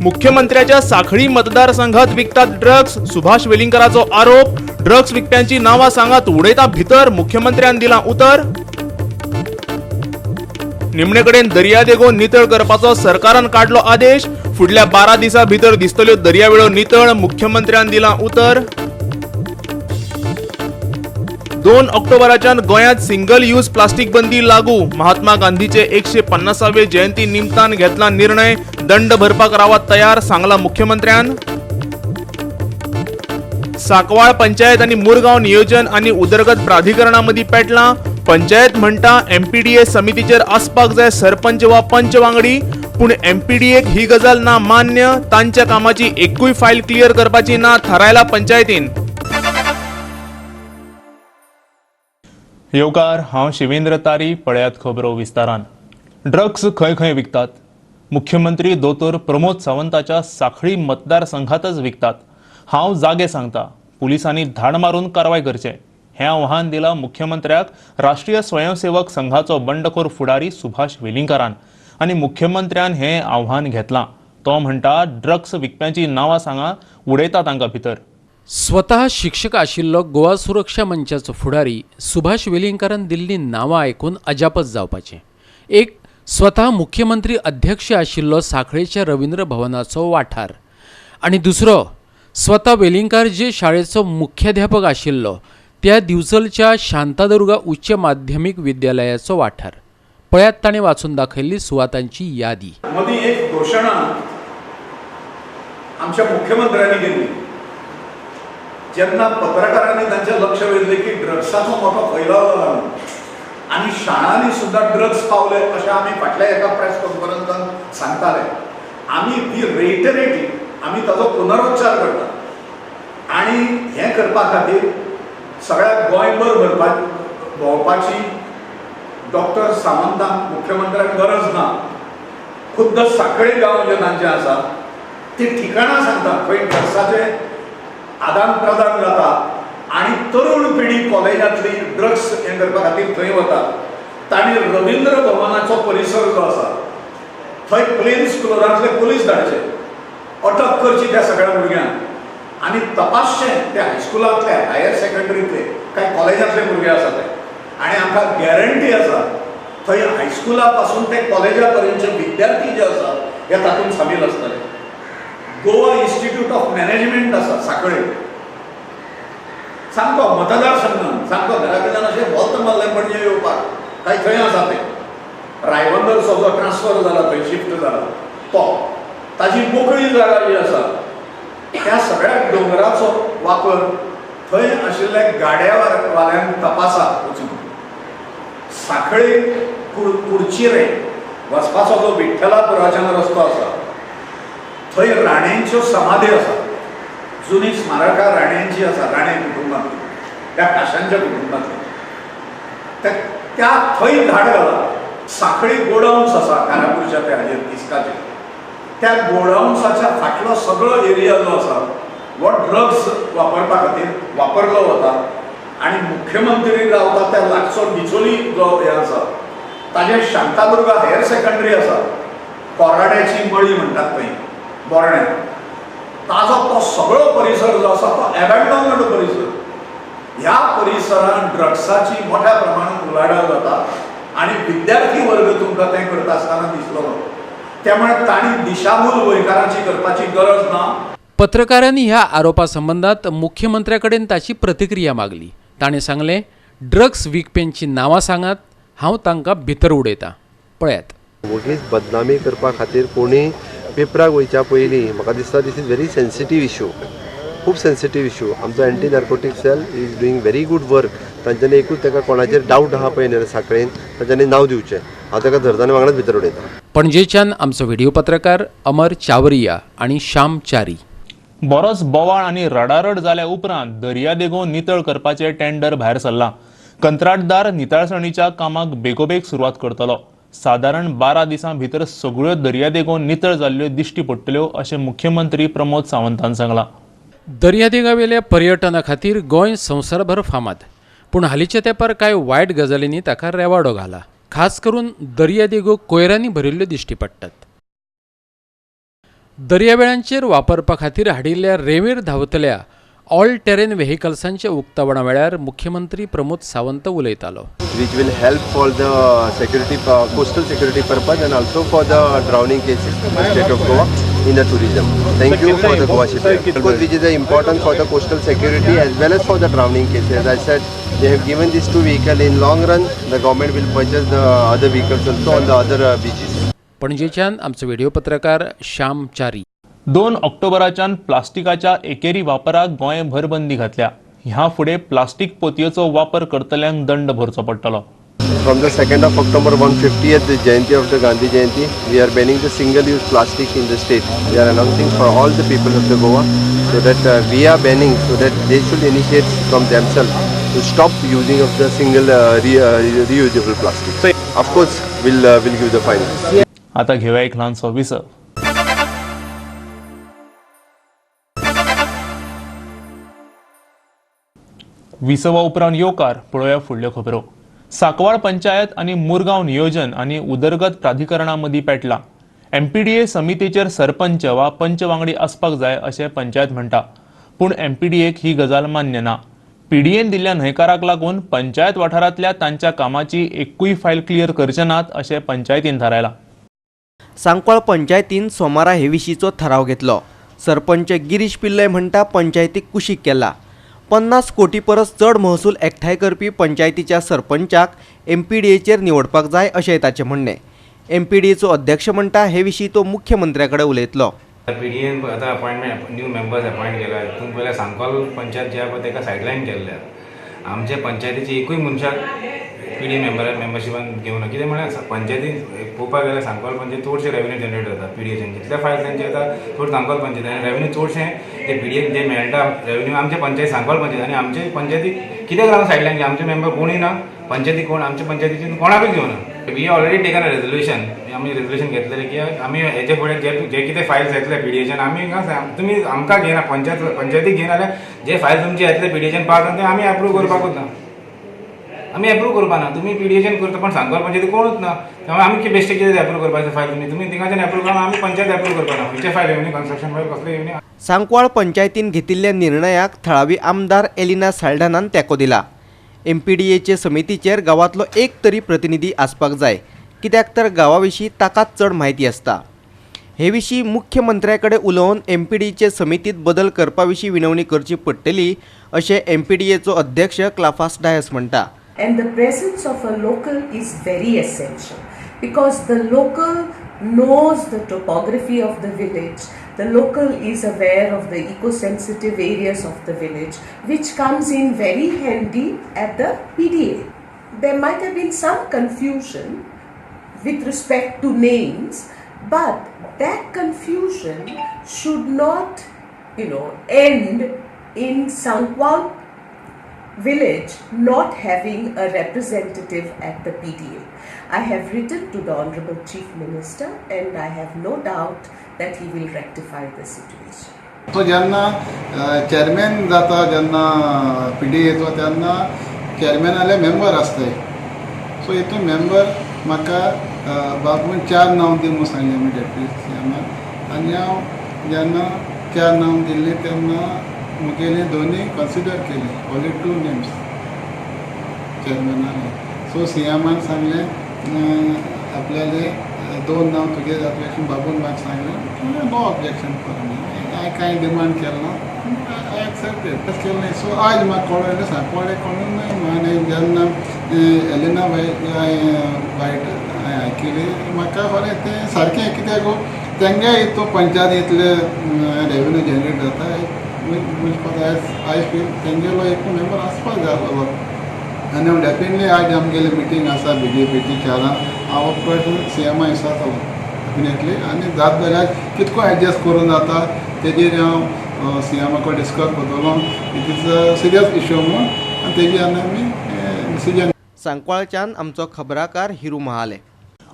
मुख्यमंत्र्याच्या साखळी मतदारसंघात विकतात ड्रग्स, सुभाष वेलिंगकराचो आरोप। ड्रग्स विकप्यांची नावां सांगात, उडयता भितर, मुख्यमंत्र्यान दिलां उतर। निमणे कडेन दर्यादेगो नितळ करपाचो सरकारान काडलो आदेश। फुडल्या 12 दिसां भितर दिसतल्यो दर्यावेळो नितळ, मुख्यमंत्र्यान दिलां उतर। 2 ऑक्टोबराच्यान गोंयांत सिंगल यूज प्लास्टीक बंदी लागू। महात्मा गांधीचे 150वे जयंती निमतान घेतला निर्णय। दंड भरपाक रावात तयार, सांगला मुख्यमंत्र्यान। सांकवाळ पंचायत आनी मुरगांव नियोजन आनी उदरगत प्राधिकरणा मदीं पेटलां। पंचायत म्हणटा एमपीडीए समितीचेर आसपाक जाय सरपंच वा पंच वांगडी, पूण एमपीडीएक ही गजाल ना मान्य। तांच्या कामाची एकूय फायल क्लियर करपाची ना, थारायला पंचायतीन। येवकार, हांव शिवेंद्र तारी। पळयात खबरो विस्तारान। ड्रग्स खंय खंय विकतात? मुख्यमंत्री दोतोर प्रमोद सावंताच्या साखळी मतदारसंघातच विकतात। हांव जागे सांगता, पुलिसांनी धाड मारून कारवाय करचे, हें आव्हान दिलां मुख्यमंत्र्याक राष्ट्रीय स्वयंसेवक संघाचो बंडखोर फुडारी सुभाष वेलिंगकारान। आनी मुख्यमंत्र्यान हें आव्हान घेतलां। तो म्हणटा, ड्रग्स विकप्यांची नांवां सांगा, उडयता तांकां भितर। स्वतः शिक्षक आशिल्लो गोवा सुरक्षा मंचाचो फुडारी सुभाष वेलिंगकारान दिल्ली नांवां आयकून अजापच जावपाचें। एक स्वतः मुख्यमंत्री अध्यक्ष आशिल्लो साखळेच्या रवींद्र भवनाचो वाठार आनी दुसरो स्वतः वेलिंगकार जे शाळेचो मुख्याध्यापक आशिल्लो त्या दिवचलच्या शांतादुर्गा उच्च माध्यमीक विद्यालयाचो वाठार। पळयात ताणें वाचून दाखयल्ली सुवातांची यादी। मदीं एक घोशणा आमच्या मुख्यमंत्र्यांनी केल्ली, जेन्ना पत्रकारांनी तांचें लक्ष वेधलें की ड्रग्साचो मोठो फैलाव जाला म्हणून आनी शाळांनी सुद्दां ड्रग्स पावले अशें आमी फाटल्या एका प्रेस कॉन्फरन्सान सांगताले। आमी ती रेटरेटी आमी ताजो पुनरुच्चार करता आनी हें करपा खातीर सगळ्या गोंयभर भोंवपाची डॉक्टर सावंतांक मुख्यमंत्र्यांक गरज ना। खुद्द साखळे गांव जे तांचें आसा ती ठिकाणां सांगता खंय ड्रग्साचें आदान प्रदान जाता आनी तरुण पिढी कॉलेजांतली ड्रग्स हें करपा खातीर थंय वता। तांणी रवींद्र भवनाचो परिसर जो आसा थंय प्लेन्स क्लोजांतले पुलीस धाडचे, अटक करची त्या सगळ्या भुरग्यांक आनी तपासचें त्या हायस्कुलांतले, हायर सेकंडरींतले कांय कॉलेजांतले भुरगे आसा ते। आनी आमकां गॅरंटी आसा थंय हायस्कुला पासून ते कॉलेजा पर्यंतचे विद्यार्थी जे आसा हे तातूंत सामील आसतले। गोवा इन्स्टिट्यूट ऑफ मॅनेजमेंट आसा साखळे, सामको मतदारसंघान, सामको घरा कडल्यान अशें वोल्त मारलें पणजे येवपाक काय थंय आसा तें। रायबंदरचो जो ट्रान्सफर जाला थंय शिफ्ट जाला तो ताजी मोकळी जागा जी आसा त्या सगळ्या दोंगराचो वापर थंय आशिल्ल्या गाड्या वाल्यांक तपासाक वचून साखळे कुडचिरे वचपाचो जो विठ्ठलापुराच्यान रस्तो आसा थंय राण्यांच्यो समाधी आसा, जुनी स्मारकां राण्यांची आसा, राणे कुटुंबांतली, त्या काशांच्या कुटुंबांतली। त्या थंय धाड घाला। साखळी गोडाउन्स आसा कारापूरच्या त्या हाजेर तिस्काचेर, त्या गोडाउन्साच्या फाटलो सगळो एरिया जो आसा हो ड्रग्स वापरपा खातीर वापरलो वता आनी मुख्यमंत्री रावता त्या लागचो डिचोली जो हें आसा ताजें शांतादुर्गा हायर सेकंडरी आसा, कोराड्याची मळी म्हणटात थंय बोरण्या, ताजो तो सगळो परिसर जो आसा तो एबेंडोनड परिसर। ह्या परिसरांत ड्रग्साची मोठ्या प्रमाणात उलाढाल जाता आनी विद्यार्थी वर्ग तुमकां तें करता आसतना दिसलो। त्यामुळे तांणी दिशाभूल गोंयकारांची करपाची गरज ना। पत्रकारांनी ह्या आरोपा संबंदात मुख्यमंत्र्या कडेन ताची प्रतिक्रिया मागली। ताणें सांगलें, ड्रग्स विकप्यांची नांवां सांगात, हांव तांकां भितर उडयतां। पळयात। वगीच बदनामी करपा खातीर कोणी पेपराक वयच्या पयलीं म्हाका दिसता this is very sensitive issue, खूब सेन्सिटीव इशू। आमचो anti narcotic cell is doing very good work. तांच्यांनी एकूच ताका कोणाचेर डावट आहा पळय न्ही साखळेन, तांच्यांनी नांव दिवचें, हांव ताका धरता आनी वांगडाच भितर उडयता। पणजेच्यान आमचो व्हिडिओ पत्रकार अमर चावरिया आनी श्याम च्यारी। बरोच बोवाळ आनी रडारड जाल्या उपरांत दर्यादेगो नितळ करपाचें टेंडर भायर सरलां। कंत्राटदार नितळसाणीच्या कामाक बेगोबेग सुरवात करतलो। सादारण 12 दिसां भितर सगळ्यो दर्यादेगो नितळ जाल्ल्यो दिश्टी पडटल्यो अशें मुख्यमंत्री प्रमोद सावंतान सांगलां। दर्यादेगावेल्या पर्यटना खातीर गोंय संवसारभर फामाद, पूण हालींच्या तेंपार कांय वायट गजालींनी ताका रेवाडो घाला। खास करून दर्यादेगो कोयरांनी भरिल्ल्यो दिश्टी पडटात। दर्यावेळांचेर वापरपा खातीर हाडिल्ल्या रेंवेर धांवतल्या ऑल टेरेन व्हेकल्सांच्या उक्तावणा वेळार मुख्यमंत्री प्रमोद सावंत उलयतालो. Which will help for the security, coastal security purpose and also for the drowning cases in the state of Goa in the tourism. Thank you for the Goa Shipyard. Of course, which is important for the coastal security as well as for the drowning cases. As I said, they have given these two vehicles. In long run, the government will purchase the other vehicles also on the other beaches. पणजेच्यान आमचो video पत्रकार श्याम चारी. 2 ऑक्टोबराच्यान प्लास्टिकाच्या एकेरी वापराक गोंयभर बंदी घातल्या. ह्या फुडें प्लास्टीक पोतयेचो वापर करतल्यांक दंड भरचो पडटलो. From the 2nd of October 150th Jayanti of the Gandhi Jayanti, we are banning the single-use plastic in the state. We are announcing for all the people of the Goa, so that we are banning, so that they should initiate from themselves to stop using of the single reusable plastic. Of course, we'll give the fine. आता घेऊया एक ल्हानसो विसव. विसवा उपरांत येवकार पळोवया फुडल्यो खबरो. सांकवाळ पंचायत आनी मुरगांव नियोजन आनी उदरगत प्राधिकरणा मदीं पेटला. एमपीडीए समितीचेर सरपंच वा पंच वांगडी आसपाक जाय अशें पंचायत म्हणटा, पूण एमपीडीएक ही गजाल मान्य ना. पीडीएन दिल्ल्या न्हयकाराक लागून पंचायत वाठारांतल्या तांच्या कामाची एकूय फायल क्लियर करचे नात अशें पंचायतीन थारायलां. सांकवाळ पंचायतीन सोमारा हे विशींचो थाराव घेतलो. सरपंच गिरीश पिल्लय म्हणटा पंचायतीक कुशीक केला. 50 कोटी परस चड महसूल एकठांय करपी पंचायतीच्या सरपंचाक एमपीडीएचेर निवडपाक जाय अशें ताचें म्हणणें. एमपीडीएचो अध्यक्ष म्हणटा हे विशीं तो मुख्यमंत्र्या कडेन उलयतलो. पीडीएन आतां अपॉयंटमेंट न्यू मेंबर्स अपॉयंट केला. हितून पयलें सांकवाळ पंचायत जी आहा पळय ताका सायडलायन केल्ले. आमचे पंचायतीचे एकूय मनशाक पीडीए मेंबरशिपान घेवना. कितें म्हळ्यार पंचायतीन पळोवपाक गेल्यार सांकवाळ पंचायत चडशे रेवेन्यू जनरेट जाता पीडीएच्यान. जितले फायल्स तांचे येता चड सांकवाळ पंचायत आनी रेवेन्यू चडशे जे पीडीएक जे मेळटा रेवेन्यू आमचे पंचायत सांकवाळ पंचायत. आनी आमचे पंचायतीक कित्याक लागून सायडलायन आमचे मेंबर कोणूय ना, पंचायती कोण आमच्या पंचायतीचे कोणाकूच घेवना. We already taken a resolution. आमी रेजोल्युशन घेतलेलें की आमी हेजे फुडें जे कितें फायल्स येतले पीडीएच्यान आमी तुमी आमकां घेयना, पंचायतीक घेयना जाल्यार जे फायल तुमचे येतले पीडीएच्यान पास जावन ते आमी एप्रूव करपाकूच ना. आमी एप्रूव करपा ना. तुमी पीडीएच्यान करता पण सांकवाळ पंचायती कोणूच ना. त्यामुळे आमी बेश्टे कितें एप्रूव करपाचें फायल तुमी तुमी थिंगाच्यान एप्रूव करून आमी पंचायत एप्रूव करपा ना. खंयचे फायल येवनी कन्स्ट्रक्शन फायल कसले येवनी. सांकवाळ पंचायतीन घेतिल्ल्या निर्णयाक थळावी आमदार एलिना साल्डानान तेंको दिला. एमपीडीएचे समितीचेर गांवांतलो एक तरी प्रतिनिधी आसपाक जाय, कित्याक तर गांवा विशीं ताकाच चड म्हायती आसता. हे विशीं मुख्यमंत्र्या कडेन उलोवन एमपीडीचे समितींत बदल करपा विशीं विनवणी करची पडटली अशें एमपीडीएचो अध्यक्ष क्लाफास डायस म्हणटा. And the presence of a local is very essential because the local knows the topography of the village, the local is aware of the eco-sensitive areas of the village, which comes in very handy at the PDA. There might have been some confusion with respect to names, but that confusion should not, end in Sankwal village not having a representative at the PDA. I have written to the Honorable Chief Minister and I have no doubt that he will rectify the situation. तो जेन्ना chairman जाता जेन्ना पीडीएचो तेन्ना चेअरमॅनाले member आसताय. So हितून member म्हाका बाबून 4 नांव दी म्हूण सांगलें आमी डेप्युटी सीएमान. आनी हांव जेन्ना 4 नांव दिल्लीं तेन्ना मुगेले दोनूय कन्सिडर केले, ओन्ली 2 नेम्स चेअरमॅनाले. सो सीएमान सांगलें आपल्याले 2 नांव तुगे जातलें अशें बाबून म्हाका सांगलें. No objection for me. हांवें कांय डिमांड केलें ना, I accepted तशें केलें न्ही. सो आयज म्हाका कळ्ळें सांकवाळे कोणूच न्हय. आनी जेन्ना एलिना बाय हांवें वायट हांवें आयकली म्हाका खरें तें सारकें, कित्याक तेंगे हितून पंचायतींतले रेवेन्यू जनरेट जाता. I feel तेंगेलो एक मेंबर आसपाक जाय आसलो. आनी हांव डेफिनेटली आयज आमगेली मिटींग आसा बीजेपीची 4 हांव प्रश्न सीएमा विचारतलो डेफिनेटली. आनी जात जाल्यार कितको एडजस्ट करून जाता तेजेर हांव सीएमा कडेन डिस्कस करतलो. It is a serious issue म्हूण आनी तेजेर आनी आमी डिसिजन. सांकवाळच्यान आमचो खबराकार हिरू महाले.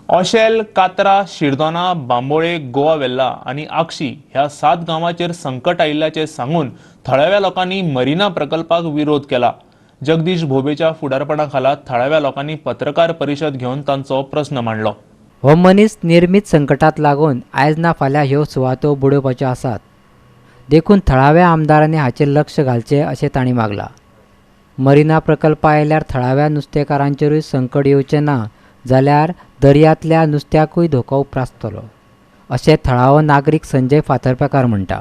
ओशेल, कात्रा, शिरदोना, बांबोळे, गोवा वेल्ला आनी आक्षी ह्या 7 गांवांचेर संकट आयिल्ल्याचें सांगून थळाव्या लोकांनी मरिना प्रकल्पाक विरोध केला. जगदीश भोबेच्या फुडारपणा खाला थळाव्या लोकांनी पत्रकार परिशद घेवन तांचो प्रस्न मांडलो. हो मनीस निर्मीत संकटात लागून आयज ना फाल्यां ह्यो सुवातो बुडोवपाच्यो आसात, देखून थळाव्या आमदारांनी हाचेर लक्ष घालचें अशें तांणी मागलां. मरिना प्रकल्प आयल्यार थळाव्या नुस्तेकारांचेरूय संकट येवचें ना जाल्यार दर्यांतल्या नुस्त्याकूय धोको उप्रासतलो अशें थळावो नागरीक संजय फातर्पेकार म्हणटा.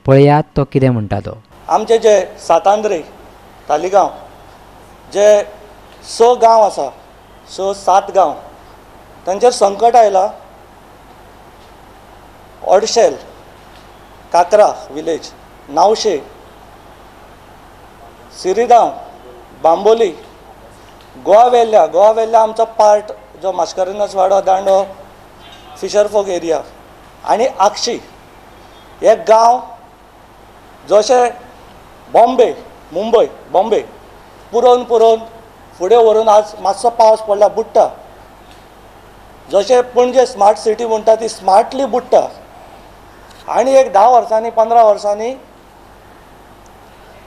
पळयात तो कितें म्हणटा तो. आमचे जे सातांद्रे तालिगांव जे 6 गांव आसा, 6-7 गांव तांचेर संकट आयला. ऑडशेल, काकरा विलेज, नावशे, सिरिगांव, बांबोली, गोवा वेल्ल्या, गोवा वेल्ल्या आमचो पार्ट जो मास्कारेन्हस वाडो, दांडो, फिशर फोक एरिया आनी आक्षी हे गांव जशे बॉम्बे, मुंबय, बॉम्बे पुरोवन पुरोवन फुडें व्हरून आज मातसो पावस पडला बुडटा. जशें पणजे स्मार्ट सिटी म्हणटा ती स्मार्टली बुडटा आनी एक 10 वर्सांनी 15 वर्सांनी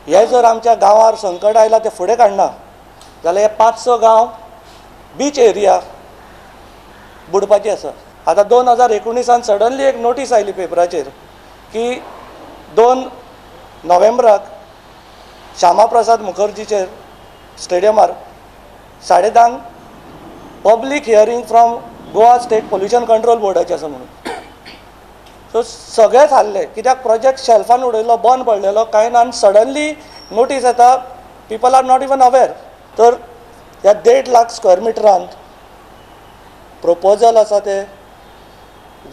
हे जर आमच्या गांवार संकट आयलां तें फुडें काडना जाल्यार हे 5-6 गांव बीच एरिया बुडपाची आसा. आतां 2019 सडनली एक नोटीस आयली पेपराचेर की 2 नोव्हेंबराक Shyama Prasad मुखर्जीचेर स्टेडियमार 10:30 public hearing from Goa state pollution control बोर्डाचें आसा म्हणून. सो सगळेच हाल्ले कित्याक प्रोजेक्ट शेल्फान उडयलो, बंद पडलेलो कांय ना आनी सडनली नोटीस येता, people are not even aware. तर ह्या 1.5 लाख स्क्वेअर मिटरांत प्रोपोजल आसा ते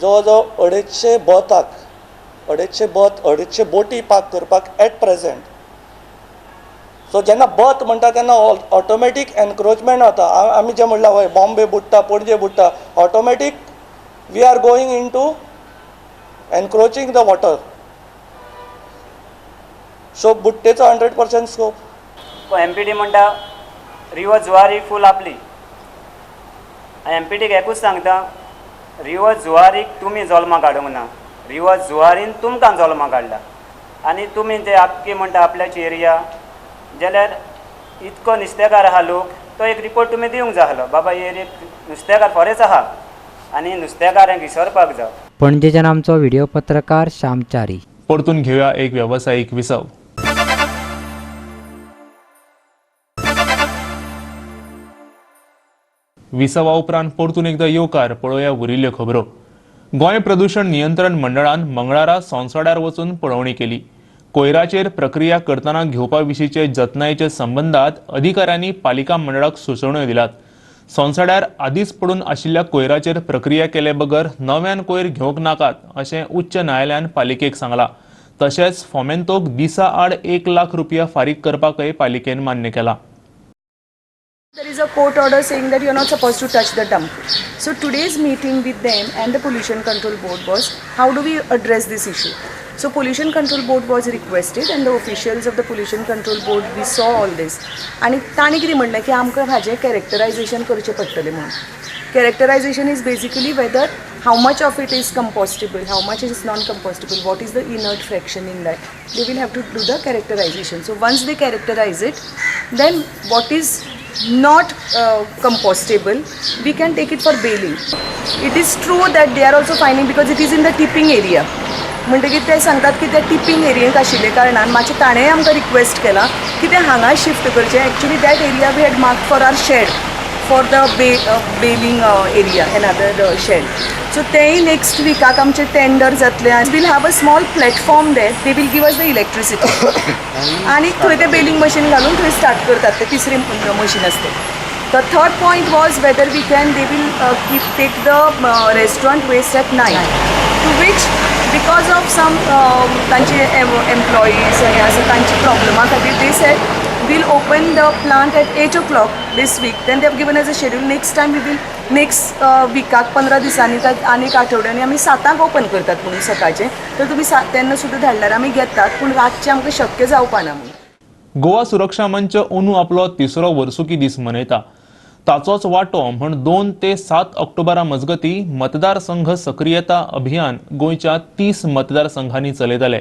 जवळ जवळ 250 बर्थाक, 250 बर्थ, 250 बोटी पार्क करपाक एट प्रेजेंट. सो जेन्ना बर्थ म्हणटा तेन्ना ऑटोमॅटीक एनक्रोचमेंट जाता. आमी जें म्हणलां वय बॉम्बे बुडटा, पणजे बुडटा, automatic we are going into encroaching the water. So बुडटेचो 100% scope. M P D म्हणटा रिवर जुवारी फूल आपली. एम पी डीक एकूच सांगता, रिवर जुवारीक तुमी जल्मा काडूंक ना, रिवर जुवारीन तुमकां जल्मा काडला आनी तुमी ते आख्खी म्हणटा आपल्याची एरिया जाल्यार इतको नुस्तेकार आहा लोक, तो एक रिपोर्ट तुमी दिवंक जाय आसलो, बाबा ही एरिया नुस्तेकार खरेंच आहा आनी नुस्तेकारांक विसरपाक जाय. पणजेच्यान आमचो व्हिडिओ पत्रकार श्याम च्यारी. परतून घेवया एक वेवसायीक विसव. विसवा उपरांत परतून एकदा येवकार. पळोवया उरिल्ल्यो खबरो. गोंय प्रदूषण नियंत्रण मंडळान मंगळारा सोनसड्यार वचून पळोवणी केली. कोयराचेर प्रक्रिया करतना घेवपा विशींचे जतनायेचे संबंदात अधिकाऱ्यांनी पालिका मंडळाक सुचोवण्यो दिल्यात. सोनसड्यार आदींच पडून आशिल्ल्या कोयराचेर प्रक्रिया केले बगर नव्यान कोयर घेवंक नाकात अशें उच्च न्यायालयान पालिकेक सांगलां. तशेंच फोमेंतोक दिसा आड 1 लाख रुपया फारीक करपाकय पालिकेन मान्य केलां. There is a court order saying that you are not supposed to touch the dump. So today's meeting with them and the Pollution Control Board was, how do we address this issue? So Pollution Control Board was requested and the officials of the Pollution Control Board, we saw all this. आनी तांणी कितें म्हणलें की आमकां हाजें characterisation करचें पडटलें म्हणून. Characterization is basically whether how much of it is compostable, how much is non-compostable, what is the inert fraction in that. They will have to do the characterization. So once they characterize it, then what is not compostable, we can take it for baling. It is true that they are also finding, because it is in the tipping area. म्हणटकीर ते सांगतात की ते tipping एरियेंत आशिल्ले कारणान मातशें ताणेंय आमकां रिक्वेस्ट केलां की तें हांगा शिफ्ट करचें. Actually that area we had mark for our shed, for the baling area, another shed. So तेंय नेक्स्ट विकाक आमचें टेंडर जातलें आनी we'll have a small platform there, they will give us the electricity आनी थंय तें बेलिंग machine घालून थंय स्टार्ट करतात, तें तिसरें मशीन आसता. The third point was whether we can, they will take the restaurant waste at night, to which because of some तांचे एम्प्लॉईज आनी आसा तांची प्रॉब्लमा खातीर they said we'll open the plant at 8 o'clock this week. Then they have given us a schedule. Next time we will, next विकाक 15 दिसांनी आनी एक आठवड्यांनी आमी 7 ओपन करतात म्हणून सकाळचें. तर तुमी तेन्ना सुद्दां धाडल्यार आमी घेतात, पूण रातचें आमकां शक्य जावपा ना म्हणून. गोवा सुरक्षा मंच अंदू आपलो 3रो वर्सुकी दीस मनयता. ताचोच वांटो म्हण 2 ते 7 ऑक्टोबरा मजगती मतदारसंघ सक्रियता अभियान गोंयच्या 30 मतदारसंघांनी चलयतले.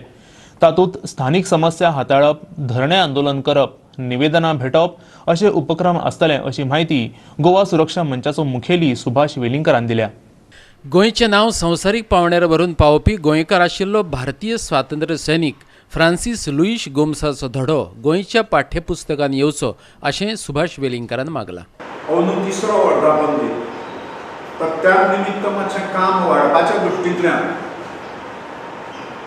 तातूंत स्थानिक समस्या हाताळप, धरणे आंदोलन करप, निवेदनां भेटोवप अशे उपक्रम आसतले अशी म्हायती गोवा सुरक्षा मंचाचो मुखेली सुभाष वेलिंगकरान दिल्या. गोंयचें नांव संवसारीक पांवड्यार व्हरून पावोवपी गोंयकार आशिल्लो भारतीय स्वातंत्र्य सैनीक फ्रांसीस लुईश गोम्साचो धडो गोंयच्या पाठ्यपुस्तकान येवचो अशें सुभाष वेलिंगकारान मागलां. अंदू तिसरो वर्धापन दीन, तर त्या निमित्त मातशें काम वाडपाच्या दृश्टींतल्यान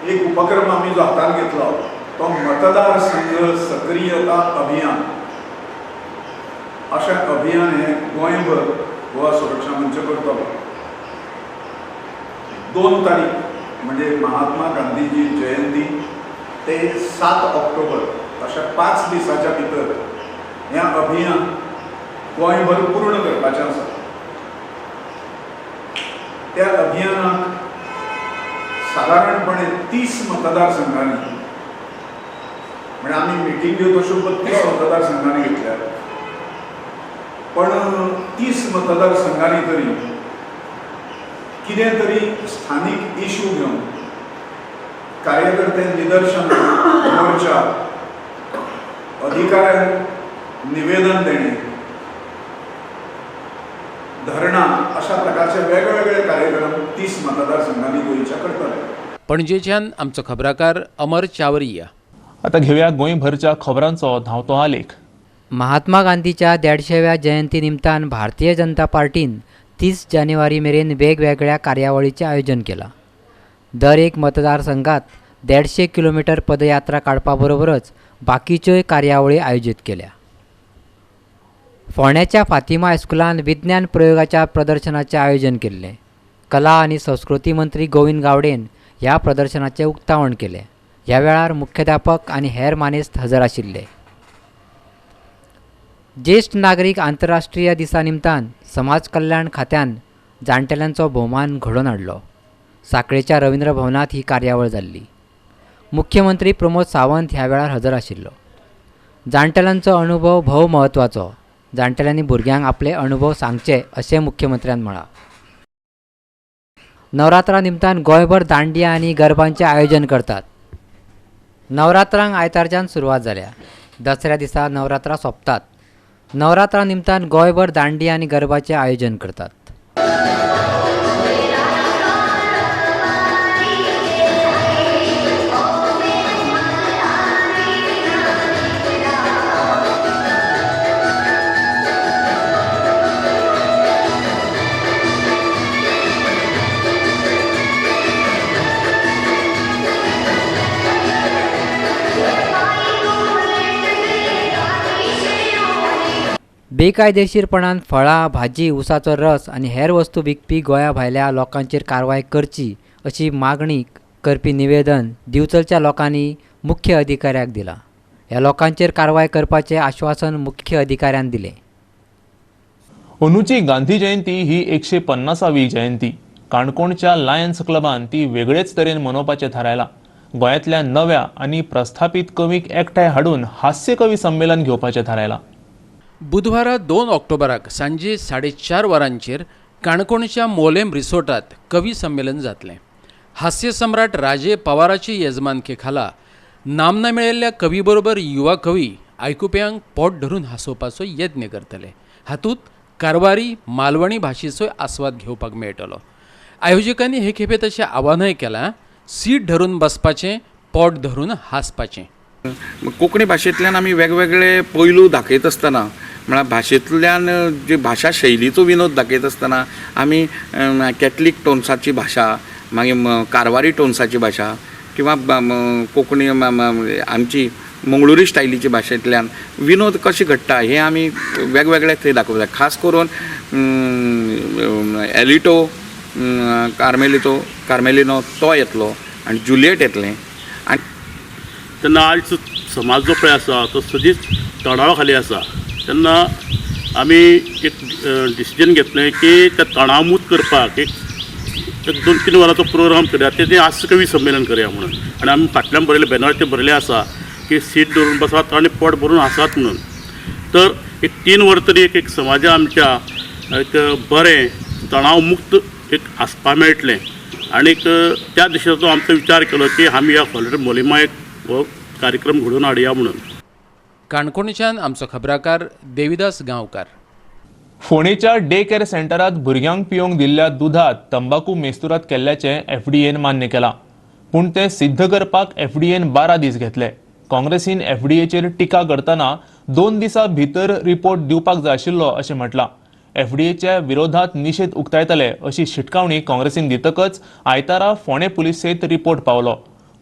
एक उपक्रम आमी जो हातांत घेतलो तो मतदारसंघ सक्रियता अभियान. अशें अभियान हें गोंयभर गोवा सुरक्षा मंच करतलो. 2 तारीख म्हणजे महात्मा गांधीजी जयंती ते 7 ऑक्टोबर अशा 5 दिसाच्या भितर हें अभियान गोंयभर पूर्ण करपाचें आसा. त्या अभियानाक सादारणपणे 30 मतदारसंघांनी, म्हणजे आमी मिटिंग्यो तश्यो 32 मतदारसंघांनी घेतल्या, पण 30 मतदारसंघांनी तरी कितें तरी स्थानीक इशू घेवन कार्यकर्ते निदर्शन, मोर्चा, अधिकाऱ्यांक निवेदन देणे, धरणा अशा प्रकारचे वेगवेगळे कार्यक्रम 30 मतदारसंघांनी गोंयच्या करतले. पणजेच्यान आमचो खबराकार अमर चावरिया. आता घेऊया गोंयभरच्या खबरांचो धांवतो आलेख. महात्मा गांधीच्या 150व्या जयंती निमतान भारतीय जनता पार्टीन 30 जानेवारी मेरेन वेगवेगळ्या कार्यावळीचें आयोजन केलां. दर एक मतदारसंघात 150 किलोमिटर पदयात्रा काडपा बरोबरच बाकीच्योय कार्यावळी आयोजीत केल्या. फोंड्याच्या फातिमा हायस्कुलान विज्ञान प्रयोगाच्या प्रदर्शनाचें आयोजन केल्लें. कला आनी संस्कृती मंत्री गोविंद गावडेन ह्या प्रदर्शनाचें उक्तावण केलें. ह्या वेळार मुख्याध्यापक आनी हेर मानेस्त हजर आशिल्ले. ज्येश्ठ नागरीक आंतरराष्ट्रीय दिसा निमतान समाज कल्याण खात्यान जाणटेल्यांचो भोवमान घडोवन हाडलो. साखळेच्या रवींद्र भवनांत ही कार्यावळ जाल्ली. मुख्यमंत्री प्रमोद सावंत ह्या वेळार हजर आशिल्लो. जाणटेल्यांचो अनुभव भोव म्हत्वाचो. जाणटेल्यांनी भुरग्यांक आपले अनुभव सांगचे अशें मुख्यमंत्र्यान म्हळां. नवरात्रा निमतान गोंयभर दांडिया आनी गरबांचें आयोजन करतात. नवरात्रांक आयतारच्यान सुरवात जाल्या. दसऱ्या दिसा नवरात्रां सोंपतात. नवरात्रा निमतान गोंयभर दांडिया आनी गरबाचें आयोजन करतात. बेकायदेशीरपणान फळां, भाजी, ऊसाचो रस आनी हेर वस्तू विकपी गोंया भायल्या लोकांचेर कारवाय करची अशी मागणी करपी निवेदन दिवचलच्या लोकांनी मुख्य अधिकाऱ्याक दिलां. ह्या लोकांचेर कारवाय करपाचें आश्वासन मुख्य अधिकाऱ्यान दिलें. अंदूची गांधी जयंती ही 150वी जयंती. काणकोणच्या लायन्स क्लबान ती वेगळेच तरेन मनोवपाचें थारायलां. गोंयांतल्या नव्या आनी प्रस्थापीत कवीक एकठांय हाडून हास्य कवी संमेलन घेवपाचें थारायलां. बुधवारा 2 ऑक्टोबराक सांजे 4:30 वरांचेर काणकोणच्या मोलेम रिसोर्टात कवी संमेलन जातलें. हास्य सम्राट राजे पवाराची येजमानके खाला नामना मेळिल्ल्या कवी बरोबर युवा कवी आयकुप्यांक पोट धरून हांसोवपाचो यत्न करतले. हातूंत कारवारी मालवणी भाशेचोय आस्वाद घेवपाक मेळटलो. आयोजकांनी हे खेपे तशें आव्हानय केलां, सीट धरून बसपाचें, पोट धरून हांसपाचें. कोंकणी भाशेंतल्यान आमी वेगवेगळे पैलू दाखयत आसतना, म्हळ्यार भाशेंतल्यान जी भाशा शैलीचो विनोद दाखयत आसतना आमी कॅथलीक टोन्साची भाशा, मागीर कारवारी टोन्साची भाशा किंवा कोंकणी आमची मंगळुरी स्टायलीची भाशेंतल्यान विनोद कशें घडटा हें आमी वेगवेगळे थंय दाखयता. खास करून एलिटो कार्मेलितो कार्मेलिनो तो येतलो आनी जुलियट येतलें. आनी तेन्ना आयज समाज जो पळय आसा तो सदींच तणावा खाली आसा. तेन्ना आमी एक डिसिजन घेतलें की त्या तणाव मुक्त करपाक एक 2-3 वरांचो प्रोग्राम करया, तेजें हास्य कवी संमेलन करया म्हणून. आनी आमी फाटल्यान बरयलें, बॅनराचेर बरयलें आसा की सीट धरून बसात आनी पोट भरून हांसात म्हणून. तर एक 3 वरां तरी एक समाजा आमच्या एक बरें तणाव मुक्त एक हांसपा मेळटलें. आनीक त्या दिशेचो आमचो विचार केलो की आमी ह्या हॉलिडे मोलिमा एक हो कार्यक्रम घडोवन हाडया म्हणून. काणकोणच्यान आमचो खबराकार देविदास गांवकार. फोंडेच्या डे केअर सेंटरात भुरग्यांक पिवंक दिल्ल्या दुधात तंबाकू मेस्तुरात केल्ल्याचें एफडीएन मान्य केलां. पूण तें सिद्ध करपाक एफडीएन 12 दीस घेतले. काँग्रेसीन एफडीएचेर टिका करतना 2 दिसां भितर रिपोर्ट दिवपाक जाय आशिल्लो अशें म्हटलां. एफडीएच्या विरोधात निशेध उक्तायतले अशी शिटकावणी काँग्रेसीन दितकच आयतारा फोंडें पुलिसेंत रिपोर्ट पावलो.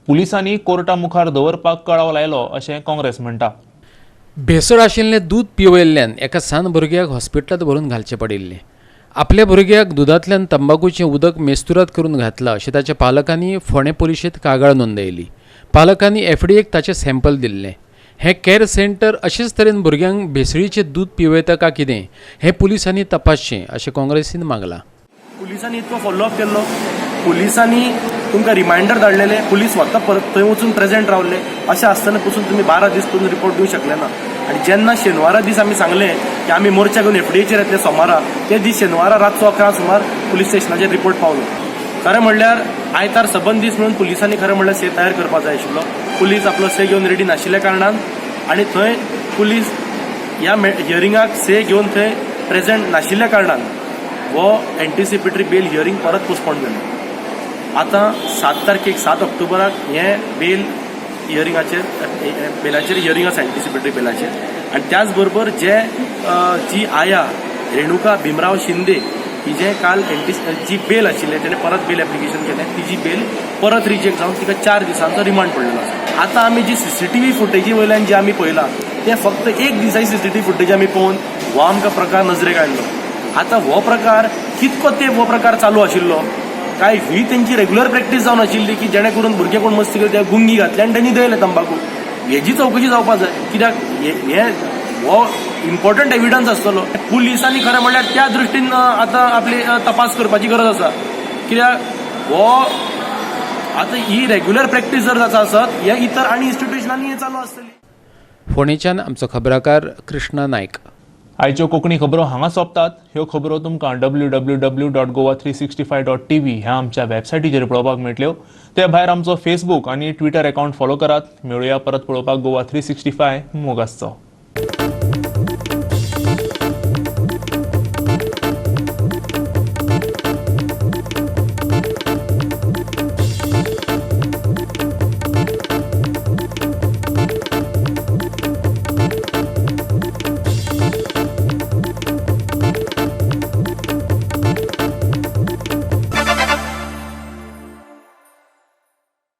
पुलिसांनी कोर्टा मुखार दवरपाक कळाव लायलो अशें काँग्रेस म्हणटा. भेसळ आशिल्लें दूद पिवयल्ल्यान एका सान भुरग्याक हॉस्पिटलांत व्हरून घालचें पडिल्लें. आपल्या भुरग्याक दुदांतल्यान तंबाकूचें उदक मेस्तुरात करून घातलां अशें ताच्या पालकांनी फोंडें पुलिशेंत कागाळ नोंदयली. पालकांनी एफडीएक ताचें सॅम्पल दिल्लें. हें कॅर सेंटर अशेच तरेन भुरग्यांक भेसळीचें दूद पिवयता काय कितें हें पुलिसांनी तपासचें अशें काँग्रेसीन मागलां. पुलिसांनी इतलो फॉलोअप केल्लो, पुलिसांनी तुमकां रिमायंडर धाडलेले, पुलीस स्वता परत थंय वचून प्रेजेंट रावले, अशें आसतना पसून तुमी 12 दीस पसून रिपोर्ट दिवंक शकले ना. आनी जेन्ना शेनवारा दीस आमी सांगलें की आमी मोर्चा घेवन एफडीएचेर येतले सोमारा, ते दीस शेनवारा रातचो 11 सुमार पुलीस स्टेशनाचेर रिपोर्ट पावलो. खरें म्हणल्यार आयतार सबंद दीस म्हणून पुलिसांनी खरें म्हणल्यार से तयार करपाक जाय आशिल्लो. पुलीस आपलो से घेवन रेडी नाशिल्ल्या कारणान आनी थंय पुलीस ह्या हियरिंगाक से घेवन थंय प्रेजेंट नाशिल्ल्या कारणान हो एन्टिसिपेटरी बेल हियरींग परत पोस्टपोन जालें. आतां 7 तारखेक 7 ऑक्टोबराक हें बेल हियरिंगाचेर बेलाचेर हियरींग आसा एन्टिसिपेटरी बेलाचेर. आनी त्याच बरोबर जे जी आया रेणुका भीमराव शिंदे हिजें काल जी बेल आशिल्लें तेणें परत बेल एप्लिकेशन केलें, तिजी बेल परत रिजेक्ट जावन तिका 4 दिसांचो रिमांड पडलेलो आसा. आतां आमी जी सीसीटीव्ही फुटेजी वयल्यान जे आमी पळयलां तें फक्त एक दिसाची सीसीटीव्ही फुटेज आमी पळोवन हो आमकां प्रकार नजरेक आयलो. आतां हो प्रकार कितको तेंप हो प्रकार चालू आशिल्लो काय ही तेंची रेग्युलर प्रॅक्टीस जावन आशिल्ली की जेणे करून भुरगे कोण मस्ती केली त्या गुंगी घातली आनी तेणी दयले तंबाकू, हेजी चवकशी जावपाक जाय. कित्याक हे हो इम्पॉर्टंट एविडन्स आसतलो. पुलिसांनी खरें म्हणल्यार त्या दृश्टीन आतां आपली तपास करपाची गरज आसा. कित्याक हो आतां ही रेग्युलर प्रॅक्टीस जर जाता आसत हे इतर आनी इन्स्टिट्युशनांनी हें चालू आसतली. फोंडेच्यान आमचो खबराकार कृष्णा नायक. आयच्यो कोंकणी खबरो हांगा सोंपतात. ह्यो खबरो तुमकां www.goa365.tv ह्या आमच्या वेबसायटीचेर पळोवपाक मेळटल्यो. ते भायर आमचो फेसबूक आनी ट्विटर अकाउंट फॉलो करात. मेळुया परत पळोवपाक गोवा 365. मोग आसचो.